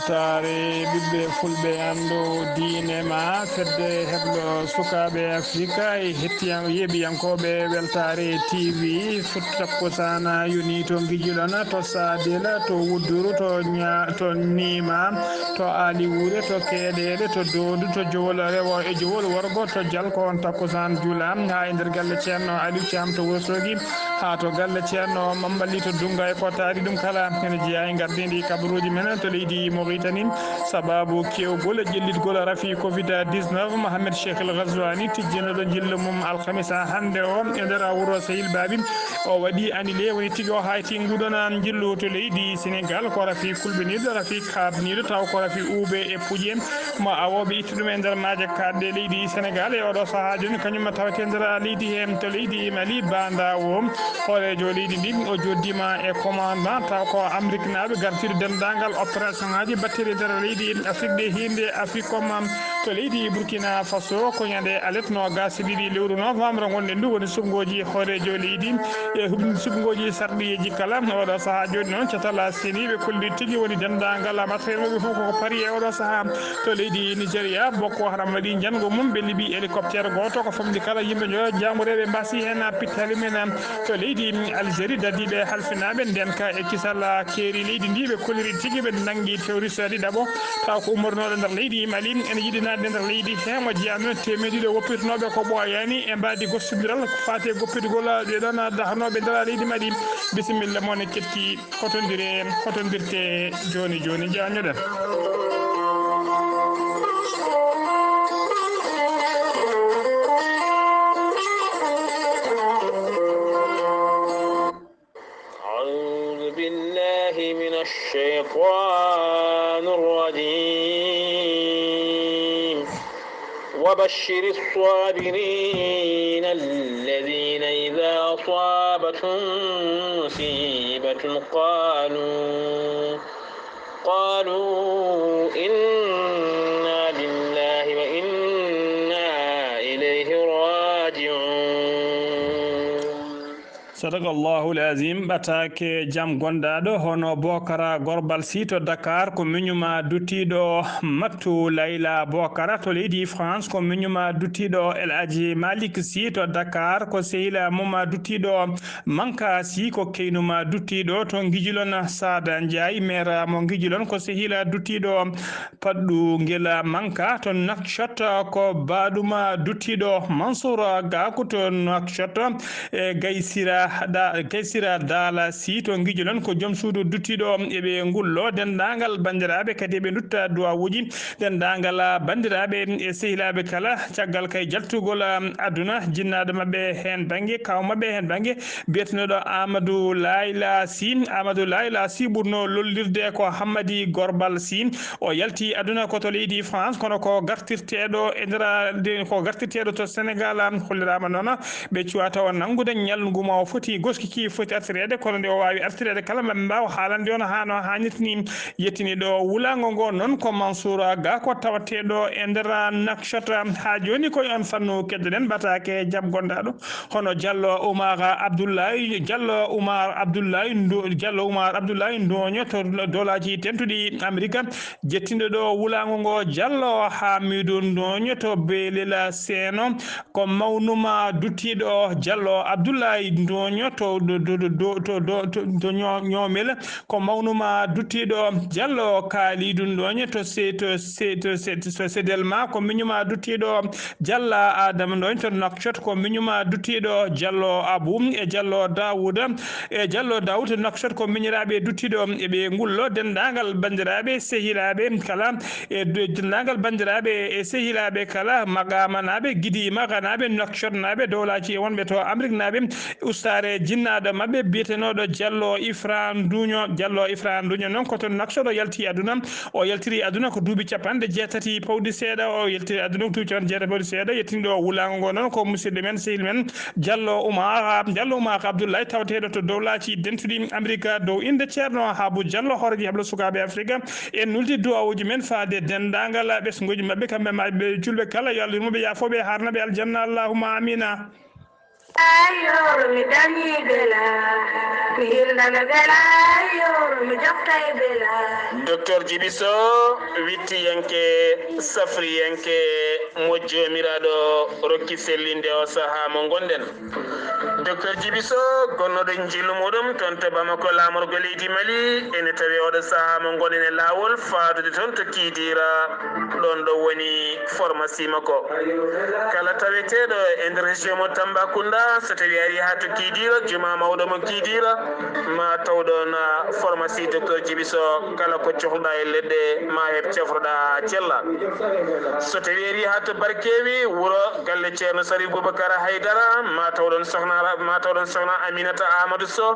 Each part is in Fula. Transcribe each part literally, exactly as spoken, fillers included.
Taare ɓiɓɓe fulɓe anndu diine ma fedde heblo sukaaɓe Afrika e hettiyan-, yeeɓiyankooɓe Weltaare T V, fuɗ-, takkusaan yoni to Ngijilon, to Saadel, to Wudduru, to Ña-, to Niima, to Aliwoure, to Keeɗeeɗe, to Doondu, to Jowol Rewo e Jowol Worgo, to Jalko on takkusaan jula haa e nder galle Ceerno Aliou Thiam to Wuro Soogi. Haa to galle Ceerno Mambali to Dunga e ko taari ɗum kala, ene jeyaa e ngardiindi kabaruuji men to leydi Mauritanie. Sababu kewgol e ƴellitgol rafi covid dix-neuf, Mohamed Cheikh El Ghazouani, tijjinooɗo njillu mum alkamisa hannde o e nder wuro Sehil Babi, o waɗi annulé, woni tigi o hayti nguɗon njillu to leydi Senegal. Ko rafi kulɓiniiɗo, rafi kaaɓniiɗo, taw ko rafi uube e puƴe mo awooɓe itti ɗum e nder maaje kaaɗɗe leydi Senegal. E oɗo sahaa jooni, kañum ma tawete nder leydi he to leydi Mali, Banda o, hooreejo leydi ndi, o joddiima e commandant taw ko Amriknaaɓe gartiiɗo denndaangal opération ŋaaji batteɗi nder leydi Afrique de hiinde Africom to leydi Burkina Faso. Ko ñande alet noogas e ɗiɗi lewru novembre ngonɗen ndu, woni suɓngooji hooreejo leydi e huɓ-, suɓngooji sarɗiyeeji kala. Oɗo sahaa jooni noon, catal seniiɓe kolli tigi woni denndaangal matériel maɓɓe fof koko pari e oɗo sahaa to leydi Nigeria. Boko Haram waɗi njanngo mum, ɓe liɓi hélicoptère gooto ko famɗi kala yimɓe njoyo. Jaamureeɓe mbasi heen pittali men to leydi Algérie, dadiiɓe halfinaaɓe ndenka e kisal keeri leydi ndi, ɓe kolliri tigi ɓe nanngi terroriste ɗiɗaɓo taw ko ummornooɗo nder leydi Mali, ene yiɗi naatde nder leydi he. Mo jeyaa noon teemedde ɗiɗo woppirnooɓe ko ɓooyaani e mbaadi gostondiral ko faati e goppitgol ɓe ɗoon dahnooɓe nder leydi Mali. Bisimilla mon e keɗki. Hotondire, hotondirte jooni jooni, jaanjoɗen. أعوذ بالله من الشيطان الرجيم. وبشر الصابرين الذين إذا أصابتهم مصيبة قالوا، قالوا إنا لله وإنا إليه راجعون. Sadaqallahul azim, ɓataake jam gondaaɗo, hono Bokara Gorbal Sy to Dakar, ko miñuma duttiiɗo Maktu Layla Bokara to leydi France, ko miñuma duttiiɗo El Hadji Malick Sy to Dakar, ko sehila mum duttiiɗo Manka Sy, ko keynuma duttiiɗo to Ngijilon Sada Ndiaye, maire mo Ngijilon, ko sehila duttiiɗo Paɗɗu Ngela Manka to Nouakchott, ko baɗuma duttiiɗo Mansour Gakou to Nouakchott, e Gaysira Da-, Gaysira Dala Sy to Ngijilon, ko joom suudu duttiiɗo e ɓe ngullo. Denndaangal banndiraaɓe kadi eɓe ndutta duwawuuji. Denndaangal banndiraaɓe e sehilaaɓe kala, caggal kay jaltugol, um, aduna, jinnaaɗo maɓɓe heen bannge, kaaw maɓɓe heen bannge, biyetenooɗo Amadou Layla Sy. Amadou Layla Sy ɓurno lollirde ko Hammadi Gorbal Sy. O yalti aduna ko to leydi France, kono ko gartirteeɗo e nder, de, ko gartirteeɗo to Senegal, holliraama noon ɓe cuwata o nanngude ñalngu ma o foti goskiki foti artireede, kono nde o waawi artireede kala ma ɓe mbaaw haalande on haa no haanirta ni. Yettini ɗo wulaango ngo noon ko Mansour Ga ko tawateeɗo e nder Nouakchott. Haa jooni ko e on fannu keddoɗen ɓataake jam gondaaɗo. Hono Diallo Oumar Abdoulaye, Diallo Oumar Abdoulaye Ndo-, Diallo Oumar Abdoulaye Ndoño to Dowlaaji Dentuɗi Amerika, jettinɗo ɗo wulaango ngo, Diallo Hamidou Ndoño to Belela Seeno, ko mawnuma duttiiɗo Diallo Abdoulaye Ndoño to, to, to, to, to, to, to Ño-, Ñoomel, ko mawnuma duttiiɗo Diallo Kalidou Ndoño to Se-, to Se-, to Se-, to Sedelma, ko miñuma duttiiɗo Jalla Adama Ndoñ to Nouakchott, ko miñuma duttiiɗo Jallo Abou e Jallo Daouda e Jallo Daoud to Nouakchott, ko miñiraaɓe duttiiɗo e ɓe ngullo. Denndaangal banndiraaɓe, sehilaaɓe kala, e de-, denndaangal banndiraaɓe e sehilaaɓe kala, Maqamanaaɓe, Gidi Maqanaaɓe, Nouakchottnaaɓe, Dowlaaji e wonɓe to Ameriknaaɓe, ustaare jinnaaɗo maɓɓe biyetenooɗo Jallo Ifra Nduño. Jallo Ifra Nduño noon ko to Nouakchott o yalti aduna. O yaltiri aduna ko duuɓi capanɗe jeetati pawɗi seeɗa. O yaltiri aduna ko duuɓi capanɗe jeetati pawɗi seeɗa. Yettinɗo wulaango ngo noon ko musidɗo men, sehil men, Diallo Oumar, Diallo Oumar Abdoulaye, tawateeɗo to Dowlaaji Dentuɗi Amerika, dow innde Ceerno Habu Diallo, hooreejo hablo sukaaɓe Afrika. En nuldi duwawuuji men faade denndaangal ɓesnguuji maɓɓe, kamɓe ma ɓe julɓe kala, yo Allah yurmo ɓe, yaafo ɓe, haarna ɓe aljanna, allahumma amina. Ayo, mi dañi bela. Hindana bela, yo mi jokka e bela. Docteur Djibiso, wittiyanke, safriyanke, mo Joomiraaɗo rokki sellinde o sahaa mo ngonɗen. Docteur Djibiso, gonnooɗo njillu muɗum toon to Bamako, laamorgo leydi Mali, ene tawi oɗo sahaa mo ngonɗen e laawol faadude toon to Kidira, ɗoon ɗo woni pharmacie makko. Kala taweteeɗo e nder région mo Tambacounda, so tawi ari haa to Kidira, juma mawɗo mo Kidira, ma taw ɗoon, ah, pharmacie docteur Djibiso, kala ko cohluɗa e leɗɗe, ma heɓ cafroɗa haa cella. So tawi ari haa to Barkewi, wuro galle Ceerno Sari Boubacar Haydara, ma taw ɗoon sohna, ma taw ɗoon sohna Aminata Amadou Sow,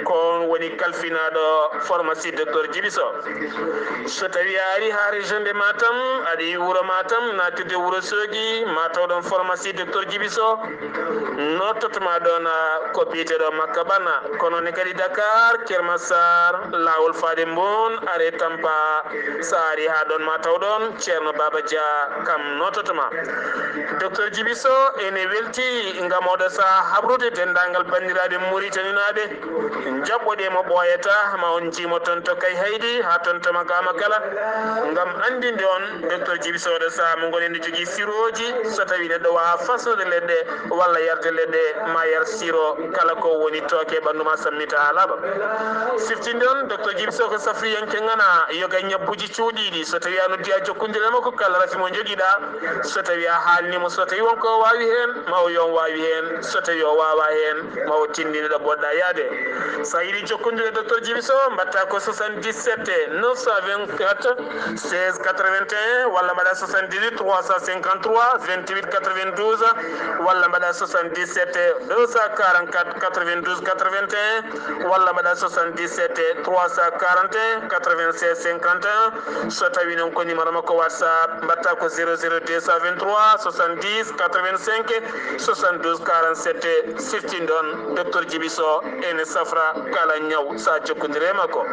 ko on woni kalfinaaɗo pharmacie docteur Djibiso. So tawi a ari haa région de Matam, aɗa yi wuro Matam, natirde wuro Soogi, ma taw ɗoon pharmacie docteur Djibiso, nottotoma ɗoon, ah, ko biyeteeɗo Makka Bana, kono ne kadi Dakar, Kermassar, laawol faade Mboon, are Tampa, so a ari haa ɗoon ma taw ɗoon Ceerno Baba Dia, kam nottotoma. Docteur Djibiso ene welti ngam oɗo sahaa habrude denndaangal banndiraaɓe Muritaninaaɓe, jaɓɓoɗe mo ɓooyata, ma on njiimo toon to Kayhayɗi, haa toon to Makama kala, ngam anndinde on docteur Djibiso oɗo sahaa mo ngonɗen ene jogii sirooji, so tawi neɗɗo waawaa fasnude leɗɗe, walla yarde leɗɗe, ma yar siro kala ko woni tooke ɓanndu ma sammita haa laaɓa. Siftinde on, docteur Djibiso ko safriyanke ŋana, yoga e ñabbuuji cuuɗiiɗi. So tawi a noddi a jokkondire makko, kala rafi mo njogiɗa, so tawi a haalni mo, so tawi won ko o waawi heen, ma o yo on waawi heen, so tawi o waawaa heen, ma o tinndine ɗo poɗɗa yaade. So a yiɗi jokkondire docteur Djibiso, mbaɗta ko soixante-dix-sept neuf cent vingt-quatre seize quatre-vingt-un, walla mbaɗa soixante-dix-huit trois cent cinquante-trois vingt-huit quatre-vingt-douze, walla mbaɗa soixante-dix-sept deux cent quarante-quatre quatre-vingt-douze quatre-vingt-un, walla mbaɗa soixante-dix-sept trois cent quarante et un quatre-vingt-seize cinquante et un. So tawi noon ko numéro makko WhatsApp, mbaɗta ko zéro zéro deux cent vingt-trois soixante-dix quatre-vingt-cinq soixante-douze quarante-sept. Siftin ɗoon, docteur Djibiso ene safra kala ñaw, so a jokkondire makko.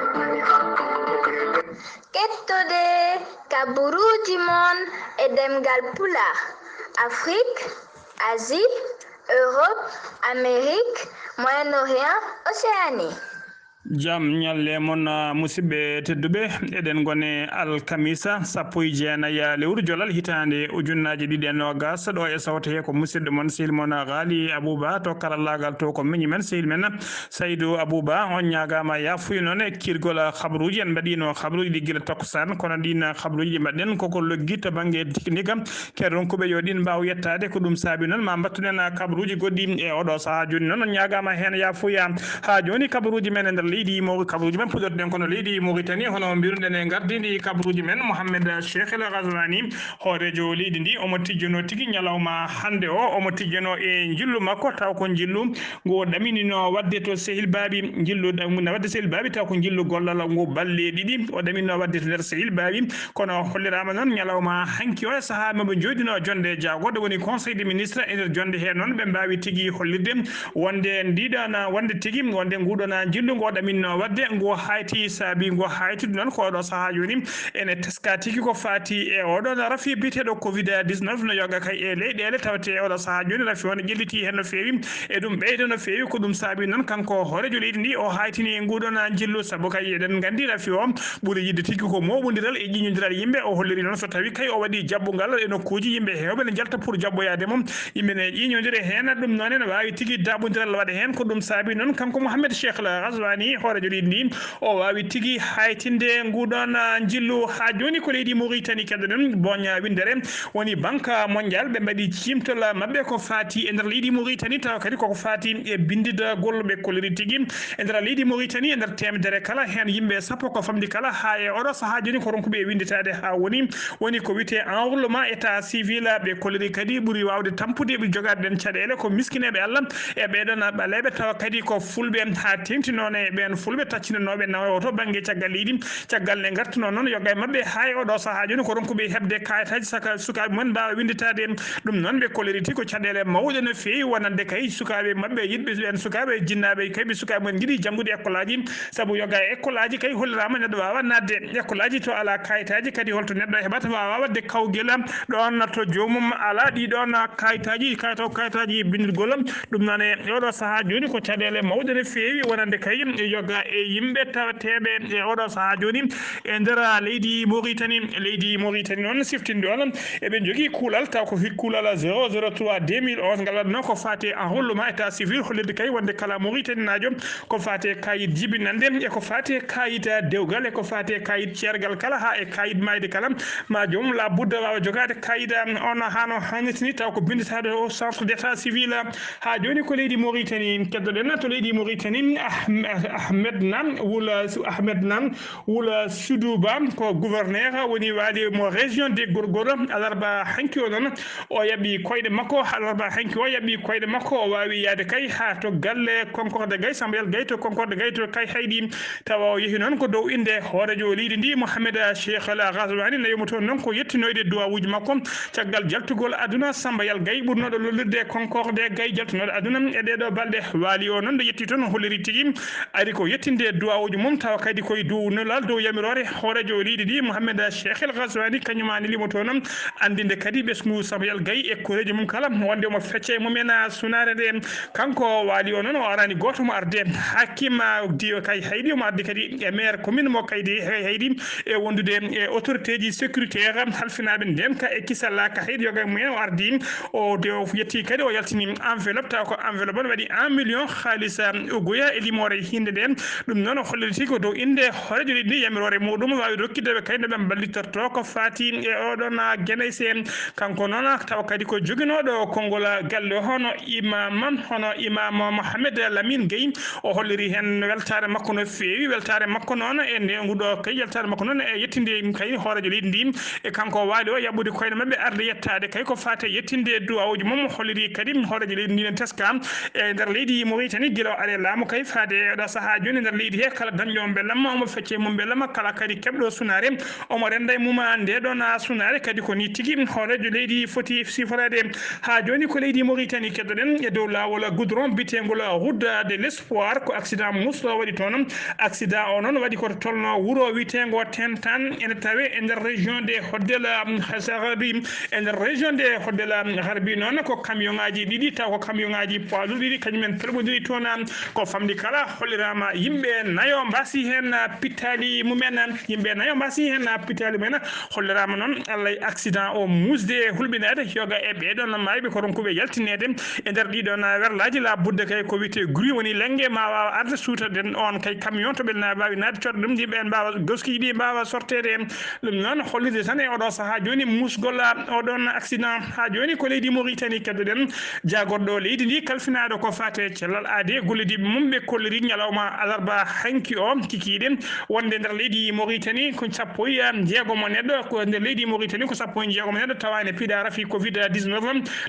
Kettode kaburuuji mon e ɗemngal Pulaar, Afrik, Asie, Europe, Amérique, Moyen-Orient, Océanie. Jam ñalle mon, ah, musidɓe tedduɓe. Eɗen ngoni alkamisa sappo e jeenayi lewru jolal hitaande ujunnaaje ɗiɗi e noogas, ɗo e sawto he ko musidɗo mon, sehil mon, Ghali Abouba, to karallaagal to ko miñi men, sehil men Saydou Abouba. On ñaagaama yaafuya noon e kiirgol, ah, habaruuji. En mbaɗiino habaruuji ɗi gila takkusaan, kono ɗiin habaruuji ɗi mbaɗɗen koko loggi to bannge technique. Kadi ronkuɓe yo ɗin mbaaw yettaade, ko ɗum saabi noon ma mbattuɗen kabaruuji goɗɗi e oɗo sahaa. Jooni noon on ñaagaama heen yaafuya. Haa jooni kabaruuji men e nder leydi Mauritanie, kabaruuji men puɗɗorɗen kono leydi Mauritanie, hono mbiruɗen e ngardiindi kabaruuji men Mohamed Cheikh El Ghazouani, hooreejo leydi ndi, omo tijjunoo tigi ñalawma hannde o, omo tijjunoo e njillu makko, taw ko njillu ngu o ɗaminino waɗde to Sehil Baabi, njillu ɗam na waɗde Sehil Baabi, taw ko njillu gollal ngu balle ɗiɗi o ɗaminino waɗde to nder Sehil Baabi. Kono holliraama noon ñalawma hanki o e sahaa mo ɓe njooɗino jonnde jaagorɗe, woni Conseil des ministres, e nder jonnde he noon ɓe mbaawi tigi hollirde wonde ndiɗon, wonde tigi, wonde nguɗon njillu ngo ɗaminno waɗde, ngo hayti, saabi ngo haytude noon ko oɗo sahaa jooni ene teska tigi ko faati e oɗon rafi biyeteeɗo covid dix-neuf no yoga kay e leyɗeele tawte e oɗo sahaa jooni rafi o ne ƴelliti heen no feewi. E ɗum ɓeydo no feewi, ko ɗum saabi noon kanko hooreejo leydi ndi o haytini nguɗon njillu, sabu kay eɗen nganndi rafi o ɓuri yiɗde tigi ko mooɓondiral e ƴiiñondiral yimɓe. O holliri noon so tawi kay o waɗi jaɓɓungal e nokkuuji, yimɓe heewɓe ne njalta pour jaɓɓoyaade mo, yimɓe ne ƴiiñondira heen. Ɗum noon ene waawi tigi daɓondiral waɗa heen. Ko ɗum saabi noon kanko Mohamed Cheikh El Ghazouani, hooreejo leydi ndi, o waawi tigi haytinde nguɗon, ah, njillu. Haa jooni ko leydi Mauritanie keɗoɗen, Boña Winndere woni Banque Mondiale, ɓe mbaɗi ciimtol maɓɓe ko faati e nder leydi Mauritanie, tawa kadi koko faati e binndidagol. Ɓe kolliri tigi e nder leydi Mauritanie, e nder teemedere kala heen yimɓe sappo ko famɗi kala, haa e oɗo sahaa jooni ko ronkuɓe winnditaade haa woni, woni ko wiyetee enrôlement état civil. Ɓe kolliri kadi ɓuri waawde tampude ɓe jogaade ɗen caɗeele ko miskineeɓe Allah e ɓeɗon ɓaleeɓe, tawa kadi ko fulɓe haa teeŋti noon e ɓe en fulɓe taccinanooɓe nawa o to bannge caggal leydi. Caggal nde ngartunoo noon, yoga e maɓɓe haa e oɗo sahaa jooni ko ronkuɓe heɓde kayitaaji saka sukaaɓe mumen mbaawa winnditaade. Ɗum noon ɓe kolliriti ko caɗeele mawɗe no feewi, wonande kay sukaaɓe maɓɓe yiɗɓe ɓeen sukaaɓe jinnaaɓe kay ɓe sukaaɓe mumen njiɗi janngude école aji. Sabu yoga e école aji kay holliraama neɗɗo waawa naatde école aji to alaa kayitaaji, kadi holto neɗɗo heɓata waawa waɗde kawgel ɗoon to joomum alaa ɗii ɗoon kayitaaji, kayito kayitaaji binndugol. Ɗum noon e oɗo sahaa jooni ko caɗeele mawɗe no feewi, wonande kay yoga e yimɓe tawateeɓe e oɗo sahaa jooni e nder leydi Mauritanie. Leydi Mauritanie noon siftinde on eɓe njogii kuulal taw ko hit kuulal zéro zéro trois deux mille onze ngal waɗnoo ko faati e enrôlement état civil, hollirde kay wonde kala Mauritaninaajo ko faati e kayit jibinande e ko faati e kayit dewgal e ko faati e kayit ceergal kala haa e kayit maayde kala. Ma joom la budda waawa jogaade kayit on hano haanirta ni taw ko binnditaade au centre d'état civil. Haa jooni ko leydi Mauritanie keddoɗen to leydi Mauritanie, Ah- Ahmed Nan wula Ahmed Nan wula Suduba ko gouverneur woni waali mo région de Gorgol. Alarba hanki o noon o yaɓi koyɗe makko, alarba hanki o yaɓi koyɗe makko, o waawi yahde kay haa to galle Concorde Gay, Sambayel Gay to Concorde Gay to kay hayɗi. Tawa o yehi noon ko dow innde hooreejo leydi ndi, Mohamed Cheikh El Ghazouani, nawi mo toon noon ko yettinoyde duwawuuji makko caggal jaltugol aduna. Sambayel Gay ɓurnooɗo lollirde Concorde Gay jaltunooɗo aduna e ɗee ɗoo balɗe. Waali o noon nde yetti toon holliri tigi ari ko yettinde duwawuuji mum, tawa kadi koye duwnolal dow yamiroore hooreejo leydi ndi, Mohamed Cheikh El Ghazouani, kañum maa nelii mo toon anndinde kadi ɓesngu Sambayel Gay e koreejo mum kala wonde omo fecca e mumen sunaare nde. Kanko Waali o noon o arani gooto mo arde hakim diwa kay hayɗi, omo ardi kadi e maire commune mo kaydi hay hayɗi e wondude e autorité ji sécuritaire halfinaaɓe ndeenka e kisalla ka hayɗi yoga e mumen o ardi. O de o yetti kadi o yaltini enveloppe taw ko enveloppe on waɗi un million haalis uguya e limoore hinde nde. Ɗum noon o holliti ko dow innde hooreejo leydi ndi yamiroore muɗum waawi rokkideɓe kay no ɓe mballittorto ko faati e oɗon Guénesse. Kanko noon tawa kadi ko joginooɗo konngol galle hono imam, hono imam Mohamed Lamine Gueye. O holliri heen weltaare makko no feewi, weltaare makko noon e nde nguɗo kay yaltaare makko noon e yettinde kay hooreejo leydi ndi. E kanko waali o yaɓɓude koyɗe maɓɓe arde yettaade kay ko faati e yettinde duwawuuji mum. Holliri kadi hooreejo leydi ndi ne teska e nder leydi Mauritanie gila o ari e laamu kay faade e oɗo sahaa jooni nder leydi he kala dañɗo mbellamma omo fecce mum mbellamma, kala kadi keɓɗo sunaare omo renda e mum nde ɗon sunaare. Kadi ko ni tigi hooreejo leydi foti siforeede. Haa jooni ko leydi Mauritanie keddoɗen e dow laawol goudron biteengol Route de l'Espoir, ko accident musɗo waɗi toon. Accident o noon waɗi ko to tolno wuro witeengo Tentan, ene tawe e nder région de Hoddel, um, Harbi. E nder région de Hoddel, um, Harbi noon ko camion ŋaaji ɗiɗi, taw ko camion ŋaaji poids lourd ɗiɗi, kañumen pelɓodiri toon, um, ko famɗi kala holliraama yimɓe nayo mbasi heen, uh, pittaali mumen, um, yimɓe nayo mbasi heen, uh, pittaali mumen. Holliraama noon Allah e accident o musde e hulɓinaade yoga e ɓee ɗoon maayɓe ko ronkuɓe yaltineede e nder ɗii ɗoon werlaaji. La budda kay ko wiyetee grue woni lennge ma waawa arde suuta den on kay camion to ɓe na waawi naatde cotta ɗum yimɓe en mbaawa goskiiji ɗi mbaawa sorteede. Ɗum noon hollirde tan e oɗo sahaa jooni musgol oɗon accident. Haa jooni ko leydi Mauritanie keddoɗen jaagorɗo leydi ndi kalfinaaɗo ko faate cellal aade gollodiiɓe mum ɓe kolliri ñalawma alarba hanki o kikiiɗe wonde nder leydi Mauritanie ko sappo e jeegom neɗɗo, ko nder leydi Mauritanie ko sappo e jeegom neɗɗo tawa ene piɗa rafi covid dix-neuf.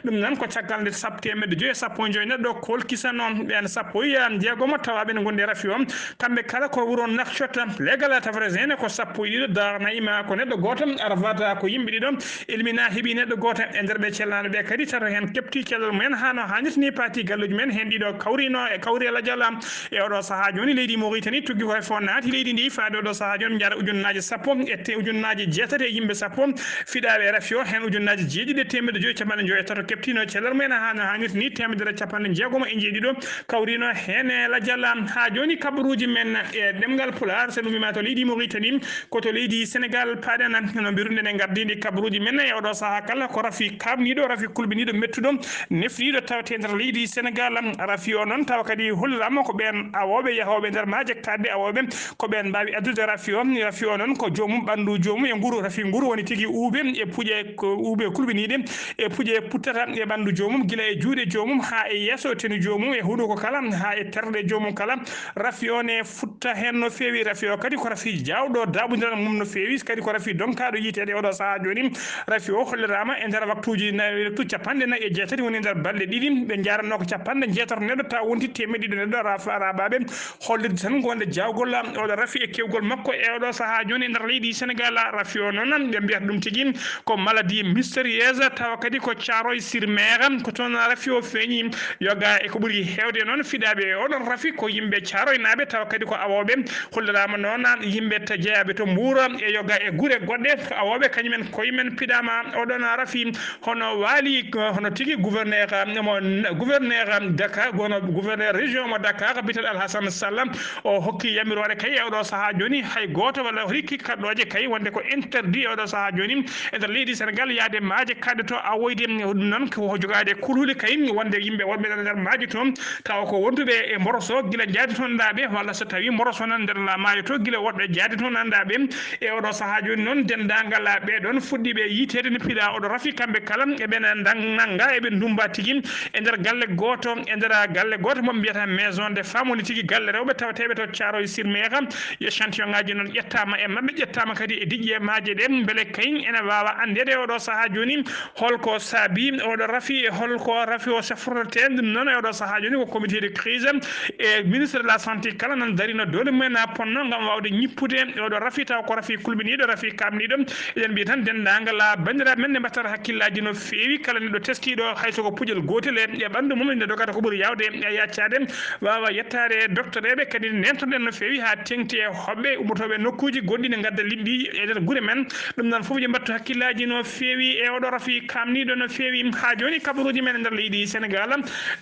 Ɗum noon ko caggal nde sab-, teemedde joyi e sappo e joyi neɗɗo kolkisano ɓeen sappo e jeegom tawa ɓeen gonde rafi o. Kamɓe kala ko wuro Nouakchott, legal Tafresene ko sappo e ɗiɗo, Dar Naima ko neɗɗo gooto, Arfata ko yimɓe ɗiɗo, Elmina heɓi neɗɗo gooto e nder ɓe cellaaɓe ɓe kadi tato heen keɓti cellal mumen haa no haanirta ni paati galluuji men heen ɗiɗo kawrino e kawri e lajal. E oɗo sahaa jooni leydi Mauritanie tuggi koye fof naati leydi ndi faade oɗo sahaa jooni jara ujunnaaji sappo e te-, ujunnaaji jeetati e yimɓe sappo fiɗaaɓe e rafi o, heen ujunnaaji jeeɗiɗi e teemedde joyi e capanɗe joyi e tato keɓtino cellal mumen haa no haanirta ni teemedere capanɗe jeegom e jeeɗiɗo kawrino heen e lajal. Haa jooni kabaruuji men e ɗemngal Pulaar, so ɗum wiima to leydi Mauritanie, ko to leydi Sénégal paaɗen. No mbiruɗen e ngardiiɗi kabaruuji men e oɗo sahaa kala ko rafi kaaɓniiɗo, rafi kulɓiniiɗo, mettuɗo, nefniiɗo tawetee nder leydi Sénégal. Rafi o noon tawa kadi holliraama ko ɓeen awooɓe yahooɓe nder maaje kaɗɗe awooɓe ko ɓeen mbaawi addude rafi o. Rafi o noon ko joomum ɓanndu joomum e nguru, rafi nguru woni tigi uube e puƴe ko uube kulɓiniiɗe e puƴe puttata e ɓanndu joomum gila e juuɗe joomum haa e yeeso tenu joomum e hunuko kala haa e terɗe joomum kala. Rafi o ne futta heen no feewi. Rafi o kadi ko rafi jaawɗo daaɓondiral mum no feewi, kadi ko rafi donkaaɗo yiiteede e oɗo sahaa jooni. Rafi o holliraama e nder waktuuji nayi, waktu capanɗe nayi e jeetati woni nder balɗe ɗiɗi. Ɓe njaranno ko capanɗe jeetato neɗɗo tawa wonti teemedde ɗiɗo neɗɗo rafa-, raɓaaɓe Hollirde tan ko wonde jawgol oɗo rafi e kewgol makko e oɗo sahaa jooni e nder leydi Sénégal. Rafi o noon ɓe mbiyata ɗum tigi ko maladie mystérieuse, tawa kadi ko Thiaroye sur Mer, ko toon rafi o feeñi. Yoga e ko ɓuri heewde noon fiɗaaɓe e oɗon rafi ko yimɓe Thiaroye naaɓe, tawa kadi ko awooɓe. Holliraama noon yimɓe ta jeyaaɓe to Mbuur e yoga e gure goɗɗe, ko awooɓe kañumen koye men piɗaama oɗon rafi. Hono waali, hono tigi gouverneur mo, gouverneur Dakar, hono gouverneur région mo Dakar, biyeteeɗo Alhassane Sall, o hokki yamiroore kay e oɗo sahaa jooni, hay gooto walla rikki kaɗɗooje kay, wonde ko interdit e oɗo sahaa jooni e nder leydi Sénégal yahde maaje kaɗɗe to awoyde. Ɗum noon ko jogaade kulhuli kay, wonde yimɓe wonɓe e nder maaje to, tawa ko wonduɓe e mboroso, gila jaadi toon naaɓe, walla so tawi mboroso nan nder la maayo to, gila woɗɓe jaadi toon naaɓe. E oɗo sahaa jooni noon, denndaangal ɓee ɗoon fuɗɗiiɓe yiyteede no piɗaa oɗo rafi, kamɓe kala eɓe na ndang-, nannga, eɓe ndummba tigi e nder galle gooto, e nder galle gooto mo mbiyata Maison des Femmes, woni tigi galle rewɓe tawateeɓe to Thiaroye sur Mer. Échantillon ŋaaji noon ƴettaama e maɓɓe, ƴettaama kadi e diƴƴe maaje ɗe, mbele kay ene waawa anndeede e oɗo sahaa jooni holko saabii oɗo rafi, e holko rafi o safrortee. Ɗum noon e oɗo sahaa jooni ko comité de crise e ministre de la santé kala nan darino doole mumen a ponno ngam waawde ñippude oɗo rafi, taw ko rafi kulɓiniiɗo, rafi kaamniiɗo. Eɗen mbiya tan denndaangal a banndiraaɓe men ne mbattata hakkillaaji no feewi, kala neɗɗo teskiiɗo hay so ko puƴel gootel e, e ɓanndu mum ene dogata ko ɓuri yaawde e yaccaade, waawa yettaade e docteur eɓe kadi neentoɗen no feewi haa teŋti e hoɓɓe ummotooɓe nokkuuji goɗɗi ne ngadda liɓɓi e nder gure men. Ɗum noon fof yo mbattu hakkillaaji no feewi e oɗo rafi kaamniiɗo no feewi. Haa jooni kabaruuji men e nder leydi Sénégal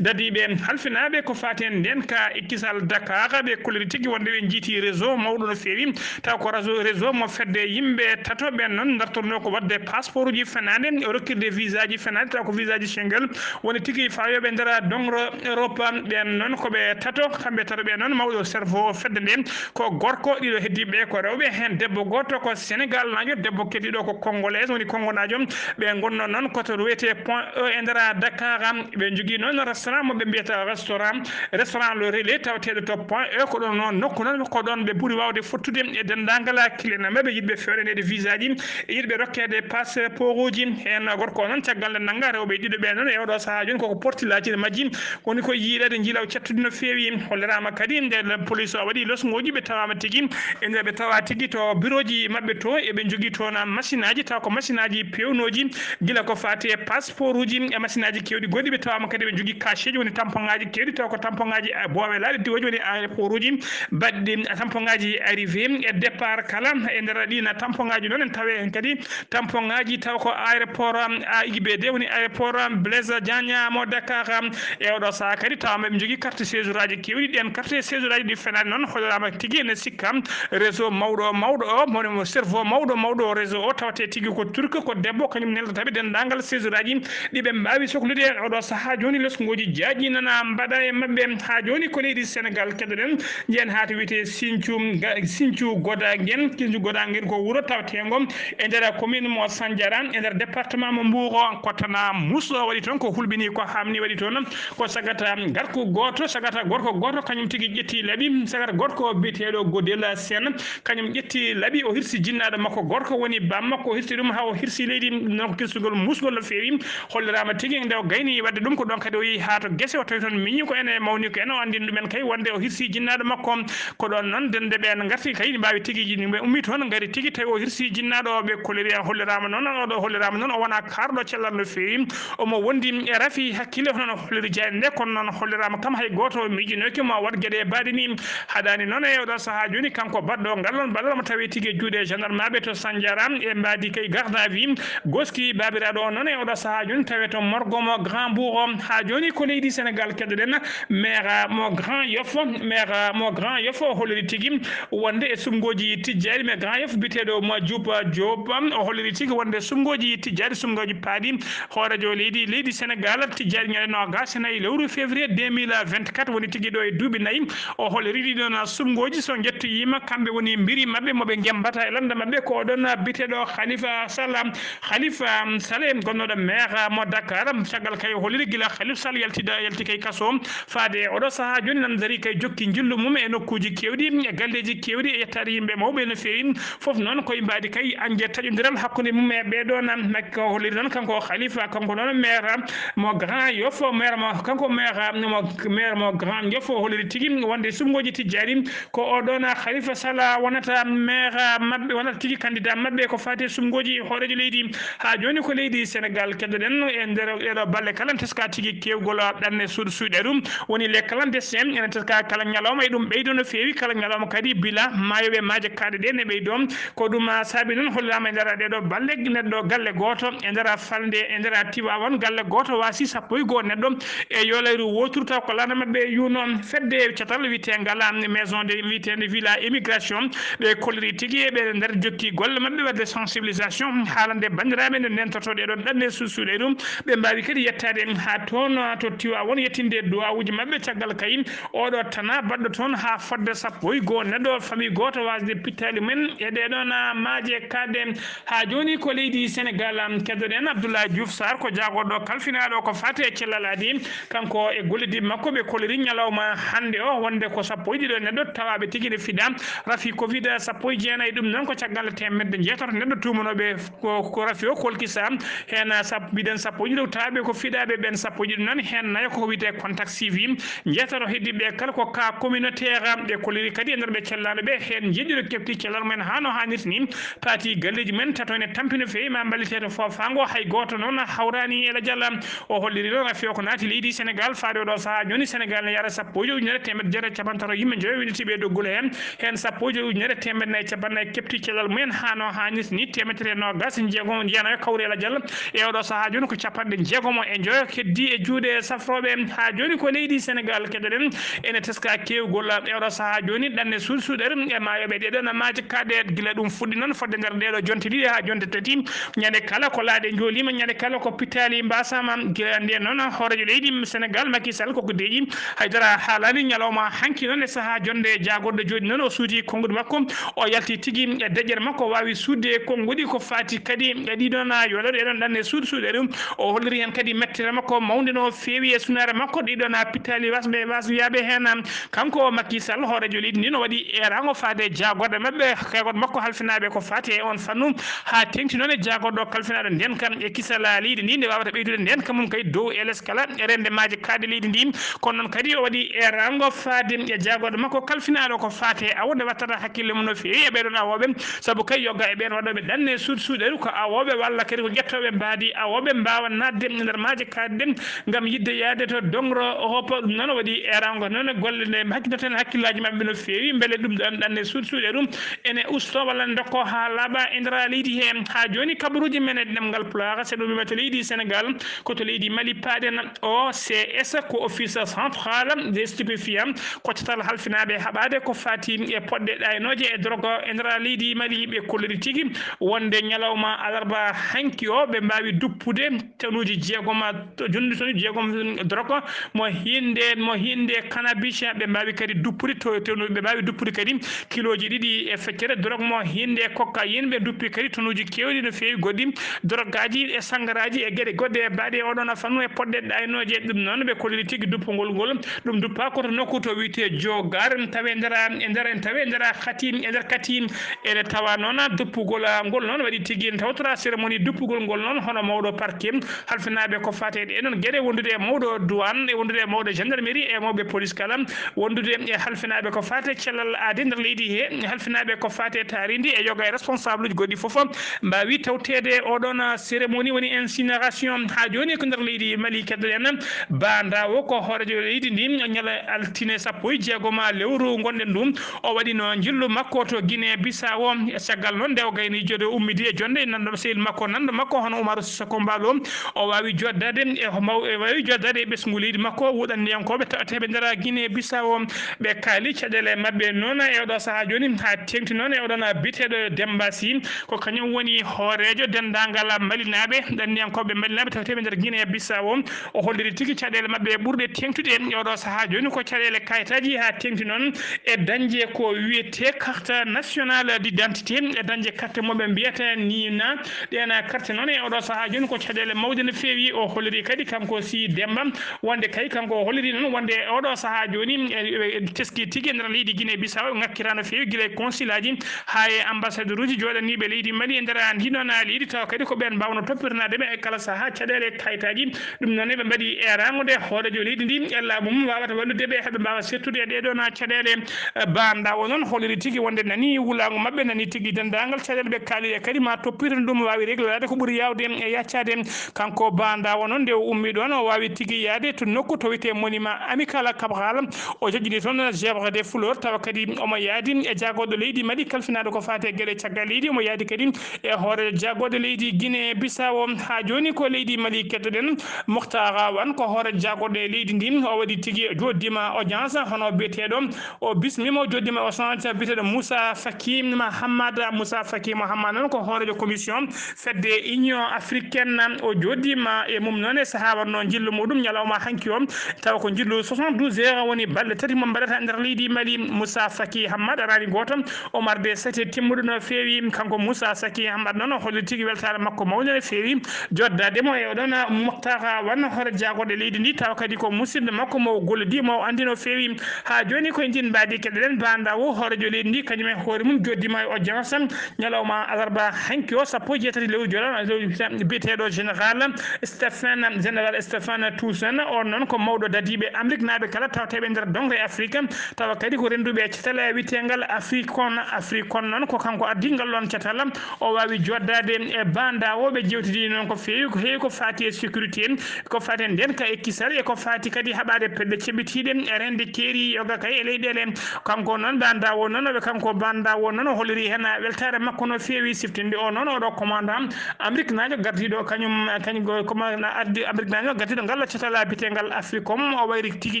dadiiɓe halfinaaɓe ko faati e ndeen ka e kisal Dakar, ɓe kolliri tigi wonde ɓe njiiti réseau mawɗo no feewi, taw ko réseau, réseau mo fedde yimɓe tato ɓen noon ndartornoo ko waɗde passeport uji fenaande, rokkirde visa ji fenaande, taw ko visa ji Schengen woni tigi fawooɓe nder dongro Europe. Ɓen noon ko ɓe tato, kamɓe tato ɓe noon mawɗo cerveau fedde nde ko gorko, ɗiɗo heddiiɓe ko rewɓe, heen debbo gooto ko Sénégal naajo, debbo keddiiɗo ko Congolais, woni Congo naajo. Ɓe ngonnoo noon ko to wiyetee Point E e nder Dakar. Ɓe njogii noon restaurant mo ɓe mbiyata restaurant, restaurant Le Relais, tawateeɗo to Point E. Ko ɗoon noon nokku noon, ko ɗoon ɓe ɓuri waawde fottude e denndaangal client maɓɓe yiɗɓe feewneede visa ji, e yiɗɓe rokkeede passeport uji. Heen gorko o noon, caggal nde nannga rewɓe ɗiɗo ɓe noon, e oɗo sahaa jooni koko porti laatiiɗo majji, woni ko yiileede njiilaw cattude no feewi. Holliraama kadi nde police o waɗi losngooji, ɓe tawaama tigi e nde ɓe tawa tigi to birooji maɓɓe to, eɓe njogii toon masinaaji, taw ko masinaaji peewnooji, gila ko faati e passeport uji e masinaaji keewɗi goɗɗi. Ɓe tawaama kadi ɓe njogii cachet ji, woni tampoŋaaji keewɗi, taw ko tampoŋaaji, eh, boowe laaɗe diwooji, woni aéroport uji baɗɗi tampoŋaaji arrivée e départ kala. E nder ɗiin tampoŋaaji noon en tawi heen kadi tampoŋaaji, taw ko aéroport, um, A I B D, woni aéroport, um, Blaise Diagne mo Dakar, um, e oɗo sahaa kadi tawa maɓe njogii carte séjour aji keewɗi. Ɗeen carte séjour aji ɗi fenaani noon, holliraama tigi ene sikka réseau mawɗo, mawɗo o, moni mo cerveau mawɗo, mawɗo o réseau o, tawate tigi ko Turc, ko debbo, kañum neldata ɓe denndaangal séjour aji ɗi ɓe mbaawi soklude. Oɗo sahaa jooni, losngooji jaaƴi nana mbaɗa e maɓɓe. Haa jooni ko leydi Sénégal keɗoɗen. Njiyen haa to wiyetee Sinthiou, ga-, Sinthiou Godangen. Sinthiou Godangen ko wuro tawteengo e nder commune mo Sandiara, e nder département mo Mbour o. Ko tana mus o waɗi toon, ko hulɓinii, ko haamnii waɗi toon. Ko sagata garko gooto, sagata gorko gooto, kañum tigi ƴetti laaɓi. Sagata gorko o biyeteeɗo Godela Sène, kañum ƴetti laaɓi, o hirsi jinnaaɗo makko gorko, woni baam makko, o hirsi ɗum haa o hirsi leydi. Ɗum noon ko kirsugol musgol no feewi. Holliraama tigi nde o gayni waɗde ɗum, ko ɗoon kadi o yehi haa to gese, o tawi toon miñi ko ene mawni ko ene, o anndini ɗumen kay wonde o hirsi jinnaaɗo makko. Ko ɗoon noon dennde ɓeen ngarti kay, ne mbaawi tigi, ɓe ummi toon, ngari tigi, tawi o hirsi jinnaaɗo o, ɓe kolliri, holliraama noon, oɗo holliraama noon, o wonaa kaarɗo cellal no feewi. Omo wondi e rafi hakkille, hono no holliri jaaynde nde, kono noon holliraama kam hay gooto miijinooki mo waɗ geɗe baaɗe ni. Haɗaani noon e oɗo sahaa jooni, kanko baɗɗo ngal ɗoon ballal mo tawi tigi e juuɗe gendarme aɓe to Sandiara, e mbaadi kay garde à vue. Goski baabiraaɗo o noon e oɗo sahaa jooni tawi to morgo mo Grand Bourg o. Haa jooni ko leydi Sénégal keɗoɗen. Maire mo Grand Yoff, maire mo Grand Yoff o holliri tigi wonde e suɓngooji tijjaaɗi, maire Grand Yoff biyeteeɗo mo Diop Diop, o holliri tigi wonde suɓngooji tijjaaɗi, suɓngooji paaɗi hooreejo leydi, leydi Sénégal tijjaaɗi ñande noogaas e nayi lewru février deux mille vingt-quatre, woni tigi ɗo e duuɓi nayi. O holliri ɗi ɗoon suɓngooji, so njettoyiima kamɓe woni mbiri maɓɓe mo ɓe ngemmbata e lannda maɓɓe, ko oɗon biyeteeɗo Khalifa Sall. Khalifa, um, Saleh, gonnooɗo maire mo Dakar, caggal kay o holliri gila Khalifa Sall yaltida, yalti kay kaso, faade oɗo sahaa jooni nan darii kay jokki njillu mum e nokkuuji keewɗi, e galleeji keewɗi, e yettaade yimɓe mawɓe no feewi. Fof noon koye mbaadi kay anjet taƴondiral hakkunde mum e ɓee ɗoo nan. Makko o holliri noon kanko Khalifa, kanko noon maire mo Grand Yoff, maire mo, kanko maire mo, maire mo Grand Yoff o holliri tigi wonde suɓngooji tijjaani, ko o ɗoon Khalifa Sall wonata maire maɓɓe, wonata tigi candidat maɓɓe ko faati e suɓngooji hooreejo leydi. Haa jooni ko leydi Senegaal keddoɗen e nder ɗeeɗo balle kala, teska tigi keewgol ɗanle suuɗ-, suuɗeeru. Woni les clandestins, ene teska kala ñalawma, e ɗum ɓeydo no feewi kala ñalawma kadi, bila maayooɓe maaje kaaɗe ɗe ne ɓeydo. Ko ɗum, ah, saabi noon holliraama e nder ɗeeɗo balle neɗɗo galle gooto e nder falnde, e nder Tiwaawan, galle gooto waasi sappo e goo neɗɗo e yoolayru wooturu, taw ko laana maɓɓe yuuno. Fedde catal wiyetee ngal, ah, maison de, wiyeteende villa immigration, ɓe kolliri tigi ɓe nder jokki golle maɓɓe waɗde sensibilisation, haalande banndiraaɓe no ndentoto ɗeeɗo ɗanle suusuɗe ɗum, ɓe mbaawi kadi yettaade haa toon, ah, to Tiwaawan, yettinde duwawuuji maɓɓe. Caggal kay, oɗo tana baɗɗo toon haa fodde sappo e goo neɗɗo, famille gooto waasde pittaali mum en e ɗeeɗoon, ah, maaje kaaɗe. Haa jooni ko leydi Senegaal, am, keddoɗen Abdoulaye Diouf Sarr, ko jaagorɗo kalfinaaɗo ko faati e cellal aadi. Kanko e gollidiiɓe makko ɓe kolliri ñalawma hannde o wonde ko sappo e ɗiɗo neɗɗo tawaaɓe tigi ne fiɗa rafi covid sappo e jeenayi. Ɗum noon ko caggal teemedde jeetato neɗɗo tuumanooɓe ko, ko rafi o kolkisa. Heen sap-, mbiɗen sappo e ɗiɗo tawaaɓe ko fiɗaaɓe ɓeen sappo e ɗiɗo noon, heen nayo ko wiyetee contact suivi. Jeetato heddiiɓe kala ko cas communautaire. Ɓe kolliri kadi e nder ɓe cellaaɓe ɓe, heen jeeɗiɗo keɓti cellal mumen haa no haanirta ni. Paati galleeji men tato ene tampi no feewi, ma mballitee to foofaango, hay gooto noon hawraani e lajal. O holliri noon rafi o ko naati leydi Senegaal, faade oɗo sahaa jooni Senegaal ne yahra sappo e jowi ujunere teemedde jeetati e cappanɗe tati yimɓe njoyo winnditiiɓe e doggol heen. Heen sappo e jowi ujunere teemedde nayi e cappanɗe nayi keɓti cellal mumen haa no haanirta ni, teemedere e noogaas e jeegom, jeenayo kawri e lajal. E oɗo sahaa jooni ko cappanɗe jeegom e njoyo keddii e juuɗe safrooɓe. Haa jooni ko leydi Senegaal keddoɗen, ene teska keewgol e oɗo sahaa jooni ɗanle suuɗ-, suuɗeere e maayooɓe ɗeeɗoon maaje kaaɗe. Gila ɗum fuɗɗi noon fodde nder ɗeeɗo jonte ɗiɗi haa jonte tati, ñande kala ko laaɗe njooliima, ñande kala ko pittaali mbaasaama. Gila ndeen noon hooreejo leydi Senegaal Macky Sall koko deeƴi, hay dara haalaani ñalawma hanki noon e sahaa jonnde jaagorɗo jooɗi noon, o suuti konnguɗi makko, o yalti tigi e deƴƴere makko, o waawi suuɗde konnguɗi ko faati kadi e ɗiɗoon yoolayru ɗeeɗoon ɗanle suuɗ-, suuɗeere. O holliri heen kadi mettere makko mawnde no feewi e sunaare makko ɗiɗoon pittaali wasɓe, wasɓe yaaɓe heen. Kanko Macky Sall, hooreejo leydi ndi, no waɗi eeraango faade jaagorɗe maɓɓe, jaagorɗe makko halfinaaɓe ko faati e oon fannu, haa teeŋti noon e jaagorɗo kalfinaaɗo ndeenka e kisal leydi ndi, nde waawata ɓeydude ndeenka mum kay dow e les kala e reende maaje kaaɗe leydi ndi. Kono noon kadi o waɗi eeraango faade e jaagorɗo makko kalfinaaɗo ko faati e awo, nde wattata hakkille mum no feewi e ɓeeɗoon awooɓe, sabu kay yoga e ɓeen waɗooɓe ɗanle suuɗ-, suuɗeeru ko awooɓe walla kadi ko ƴettooɓe mbaadi awooɓe mbaawa naatde e nder maaje kaaɗe ɗe ngam yiɗde yahde to dongro hoppa. Ɗum noon waɗi eeraango noon golle nde hakkitoten hakkillaaji maɓɓe no feewi, mbele ɗum ɗoon ɗanle suuɗ-, suuɗeeru ene usto walla ndokko haa laaɓa e nder leydi he. Haa jooni kabaruuji men e ɗemngal Pulaar, so ɗum wiima to leydi Senegaal, ko to leydi Mali paaɗen. O C S ko Office Central des Stupéfiants, ko catal halfinaaɓe haɓaade ko faati e poɗɗe ɗaynooje e drogue e nder leydi Mali. Ɓe kolliri tigi wonde ñalawma alarba hanki o, ɓe mbaawi duppude tonuuji jeegom, to-, jonde tonuuji jeegom drogue mo hinnde, mo hinnde cannabis. Ɓe mbaawi kadi duppude to-, tonu-, ɓe mbaawi duppude kadi kilooji ɗiɗi e feccere drogue mo hinnde cocaïne. Ɓe duppi kadi tonuuji keewɗi no feewi goɗɗi drogaaji e sangaraaji e geɗe goɗɗe baaɗe oɗon fannu e poɗɗe ɗaynooje. Ɗum noon ɓe kolliri tigi duppugol ngol. Ɗum duppaa ko to nokku to wiyetee Jogaar, tawe nder, e nder, tawe nder Kati, e nder Kati. Ene tawa noon duppugol, ah, ngol noon waɗi tigi ene tawtora cérémonie duppugol ngol noon hono mawɗo parquet, halfinaaɓe ko faati e ɗee noon geɗe, wondude e mawɗo douane, e wondude e mawɗo gendarmerie, e mawɓe police kala, wondude e halfinaaɓe ko faati e cellal aadi nder leydi he, halfinaaɓe ko faati e taarindi e yoga e responsable uji goɗɗi fof mbaawi tawteede oɗon cérémonie woni incinération. Haa jooni ko nder leydi Mali keddoɗen. Ba Ndawo ko hooreejo leydi ndi, ñande altine sappo e jeegom lewru ngonɗen ɗum, o waɗino njillu makko to Guinée Bissau. Caggal noon nde o gayni jooɗo ummidi e jonde, nanndo sehil makko, nanndo makko hono Umaru Sissoko Embaló, o waawi joddaade e maw-, e waawi joddaade e ɓesngu leydi makko, wuɗandiyankooɓe tawateeɓe nder Guinée Bissau. Ɓe kaali caɗeele maɓɓe noon e oɗo sahaa jooni, haa teeŋti noon e oɗon biyeteeɗo Demba Sy, ko kañum woni hooreejo denndaangal Malinaaɓe, ɗanniyankooɓe Malinaaɓe tawateeɓe nder Guinée Bissau. O holliri tigi caɗeele maɓɓe ɓurɗe teeŋtude e oɗo sahaa jooni ko caɗeele kayitaaji, haa teeŋti noon e dañde ko wiyetee carte nationale d'identité, e dañde carte mo ɓe mbiyata NINA. Ɗeen carte noon e oɗo sahaa jooni ko caɗeele mawɗe no feewi. O holliri kadi kanko Sy Demba wonde kay kanko o holliri noon wonde oɗo sahaa jooni e, e, e teski tigi e nder leydi Guinée Bissau ŋakkira no feewi gila e consulaaji haa e ambassadeur uji jooɗaniiɓe leydi Mali e nder ndiɗon leydi, tawa kadi ko ɓeen mbaawno toppitanaade ɓe e kala sahaa caɗeele kayitaaji. Ɗum noon eɓe mbaɗi eeraango nde hooreejo leydi ndi e laamu mum waawata wallude ɓe. ɓe mbaawa settude e ɗee ɗoon caɗeele. Eh, Ba Ndawo noon holliri tigi wonde nani wulaango maɓɓe, nani tigi denndaangal caɗeele ɓe kaali e kadi ma toppitoon ɗum waawi reglaade ko ɓuri yaawde e yaccaade. Kanko Ba Ndawo noon nde o ummii ɗoon o waawi tigi yahde to nokku to wiyetee monument Amicale Cabral. O jojjini toon zèbre de fleur tawa kadi omo yahdi e jaagorɗo leydi Mali kalfinaaɗo ko faati e geɗe caggal leydi. Omo yahdi kadi e hoore jaagorɗe leydi Guinée Bissau. Haa jooni ko leydi Mali kettoɗen. Moctar Wan ko hoore jaagorɗe leydi ndin. O waɗi tigi joɗɗima audience hono biyeteeɗo o bismima o joɗɗima o sanca biyeteeɗo Moussa Faki Mahammad. Moussa Faki Mahammad noon ko hoorejo commission fedde Union Africaine. O joɗɗima e mum noon e sahaa wonno njillu muɗum ñalawma hanki o, tawa ko njillu soixante-douze heures woni balɗe tati mo mbaɗata nder leydi Mali. Moussa Faki Hammad arani gooto o marde sete timmuɗo no feewi. Kanko Moussa Saki Hammad noon o holli tigi weltaare makko mawnde no feewi joddade mo e oɗon Moctar Wan hoore jaagorɗe leydi ndi, tawa kadi ko musidɗo makko mo o gollodi mo o anndi no feewi. Haa jooni koye ndin mbaadi keɗoɗen Ba Ndawo hoorejo leydi ndi, kañum e hoore mum joddima e audience ñalawma alarba hanki o sappo e jeetati lewru joɗo, lewru biyeteeɗo général Stéphane, général Stéphane Toussaint. On noon ko mawɗo dadiiɓe Amérique naaɓe kala tawteeɓe nder doŋre Afrique, tawa kadi ko rennduɓe e catal wiyeteengal Africon. Africon noon ko kanko addi ngal ɗoon catal. O waawi joɗdaade e Ba Ndawo, ɓe jewtidi noon ko feewi, ko heewi ko faati e sécurité, ko faati e ndeenka e kisal, e ko faati kadi haɓaade pelle ceɓitiiɗe e reende keeri yoga kay e leyɗeele. Kanko noon Ba Ndawo noon, ɓe kanko Ba Ndawo noon o holliri heen weltaare makko no feewi siftinde o noon oɗo commandant Amérique naajo gardiiɗo kañum, kañum ko commandant addi Amérique naajo gardiiɗo ngal catal biyeteengal Africom. O wayri tigi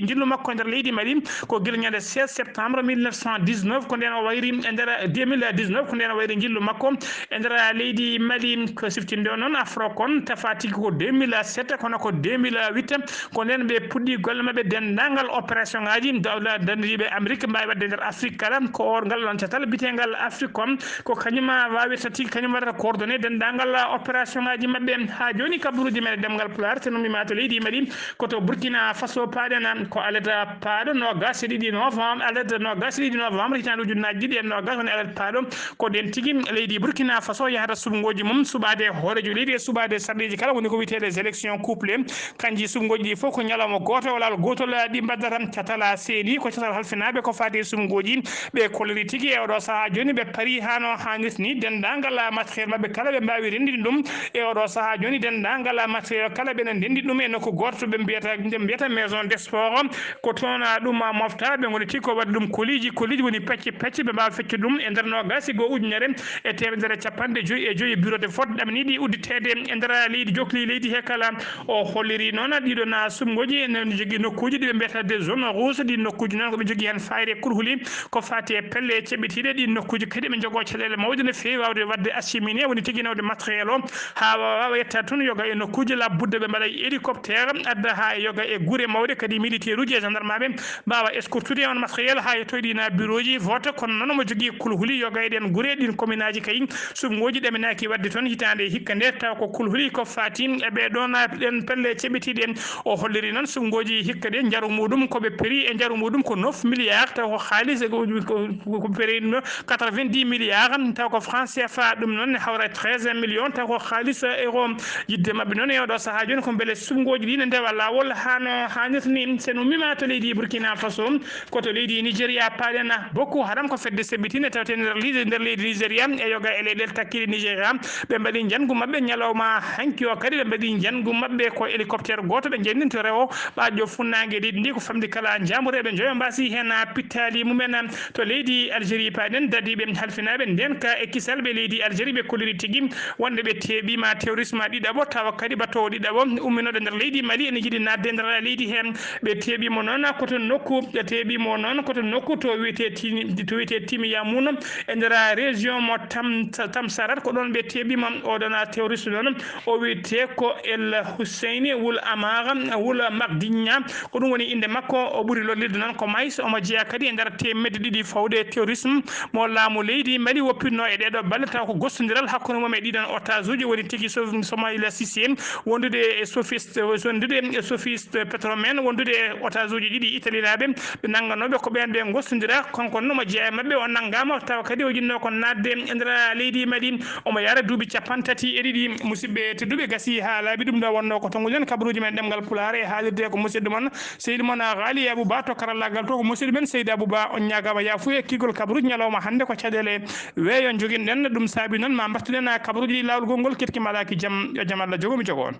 njillu makko e nder leydi Mali ko gila ñande seize septembre mille neuf cent dix-neuf, ko ndeen o wayri e nder deux mille dix-neuf, ko ndeen o wayri njillu makko e nder leydi Mali. Ko siftinde o noon Afrocon tafa tigi ko deux mille sept, kono ko deux mille huit ko ndeen ɓe puɗɗi golle maɓɓe denndaangal opération ngaji dawla dandiiɓe Amérique mbaawi waɗde nder Afrique kala. Ko o ngal ɗoon catal biyeteengal Africom ko kañum waawirta tigi, kañum waɗata coordonné denndaangal opération ngaji maɓɓe. Haa jooni kabaruuji men e ɗemngal Pulaar, so nummiima to leydi Mali, ko to Burkina Faso paaɗen, ko alerte paaɗo noogaas e ɗiɗi novembre, alerte noogaas e ɗiɗi novembre hitaande ujunnaaji ɗiɗi e noogaas woni alerte paaɗo. Ko ɗeen tigi leydi Burkina Faso yahata suɓngooji mum, suɓaade hooreejo leydi e suɓaade sarɗiiji kala, woni ko wiyetee les élections couplées. Kanji suɓngooji ɗi fof ko ñalawma gooto, o laawol gootol ɗi mbaddata. Catal seeni ko catal halfinaaɓe ko faati e suɓngooji. Ɓe kolliri tigi e oɗo sahaa jooni ɓe parii haa no haanirta ni denndaangal matériel maɓɓe kala ɓe mbaawi renndinde ɗum. E oɗo sahaa jooni denndaangal matériel kala ɓe no ndenndi ɗum e nokku gooto to ɓe mbiyata, ɓe mbiyata maison de sport. Ko toon ɗum mofta, ɓe ngoni tigi ko waɗde ɗum koliiji, koliiji woni pecce pecce ɓe mbaawa feccude ɗum e nder noogaas e goo ujunere e teemedere e capanɗe joyi e joyi bureau de vote ɗaminiiɗi udditeede e nder leydi, jokli leydi he kala. O holliri noon ɗiɗo na suɓngooji ene jogii nokkuuji ɗi ɓe mbiyata des zones rouges. Ɗiin nokkuuji noon ko ɓe njogii heen fayre kulhuli ko faati e pelle ceɓitiiɗe. Ɗiin nokkuuji kadi ɓe njogoo caɗeele mawɗe no feewi waawde waɗde acheminé, woni tigi nawde matériel o haa waawa yetta toon yoga e nokkuuji laɓɓuɗe. Ɓe mbaɗa e hélicoptère adda haa e yoga e gure mawɗe, kadi militaire uji e gendarme ɓe mbaawa escortude on matériel haa yettoyɗi na bureau ji vote. Kono noon omo jogii kulhuli yoga e ɗeen gure, ɗiin commune aji kay suɓngooji ɗaminaaki waɗde toon hitaande hikka nde, tawa ko kulhuli ko faati e ɓee ɗoon ɗeen pelle ceɓitiiɗe. O holliri noon suɓngooji hikka ɗe njaru muɗum ko ɓe peri e njaru muɗum ko neuf milliards, tawa ko haalis e ko, ko, ko peri no quatre-vingt-dix milliards, tawa ko franc C F A, ɗum noon ne hawra treize millions, tawa ko haalis euro. Yiɗde maɓɓe noon e oɗo sahaa jooni ko mbele suɓngooji ɗi ne ndewa laawol haa no haanirta ni. So en ummiima to leydi Burkina Faso, ko to leydi Nigéria paaɗen. Boko Haram ko fedde seɓɓitinde tawte nder leydi, nder leydi Nigéria e yoga e leyɗeele takkiiɗe Nigéria. Ɓe mbaɗi njanngu maɓɓe ñalawma hanki o kadi, ɓe mbaɗi njanngu maɓɓe ko hélicoptère gooto ɓe njenndinto rewo ɓaajo funnaange leydi ndi. Ko famɗi kala njaamureeɓe njoyo mbaasi heen pittaali mumen. To leydi Algérie paaɗen, dadiiɓe halfinaaɓe ndeenka e kisal ɓe leydi Algérie ɓe kolliri tigi wonde ɓe teeɓiima terrorisme ɗiɗaɓo, tawa kadi battoowo ɗiɗaɓo umminooɗo nder leydi Mali ene yiɗi naatde nder leydi heen. Ɓe teeɓiimo noon ko to nokku, ɓe teeɓiimo noon ko to nokku to wiyetee Tini, to wiyetee Timiyamuno e nder région mo Tam, Tamsarat. Ko ɗoon ɓe teeɓiimo. Oɗon terroriste noon o wiyetee ko El Husseini Wul Amara Wul Magdiña, ko ɗum woni innde makko. O ɓuri lollirde noon ko Maïs. Omo jeyaa kadi e nder teemedde ɗiɗi fawde terrorisme mo laamu leydi Mali woppitnoo e ɗeeɗoo balɗe, tawa ko gostondiral hakkunde mum e ɗiɗon otage uji, woni tigi Sof-, Soumaïla Cissé, wondude e Sofiste, wondude e Sofiste Petromen, wondude e otage uji ɗiɗi italienaaɓe ɓe nannganooɓe ko ɓeen ɓe gostondira. Kanko noon omo jeyaa e maɓɓe, o nanngaama, tawa kadi o yiɗnoo ko naatde e nder leydi Mali. Omo yahra duuɓi capanɗe tati e ɗiɗi. Musidɓe tedduɓe, gasi haa laaɓi, ɗum ɗo wonnoo ko tonguɗen kabaruuji men ɗemngal Pulaar e haalirde ko musidɗo mon, sehil mon, Ghali Abou Ba to karallaagal to ko musidɗo men Seydi Abou Ba, on ñaagaama yaafuya. Kiigol kabaruuji ñalawma hannde ko caɗeele weeyo njoginɗen, ɗum saabi noon ma mbattuɗen kabaruuji ɗi laawol gongol keɗki malaaki. Jam yo jam Allah jogo mi jogo on.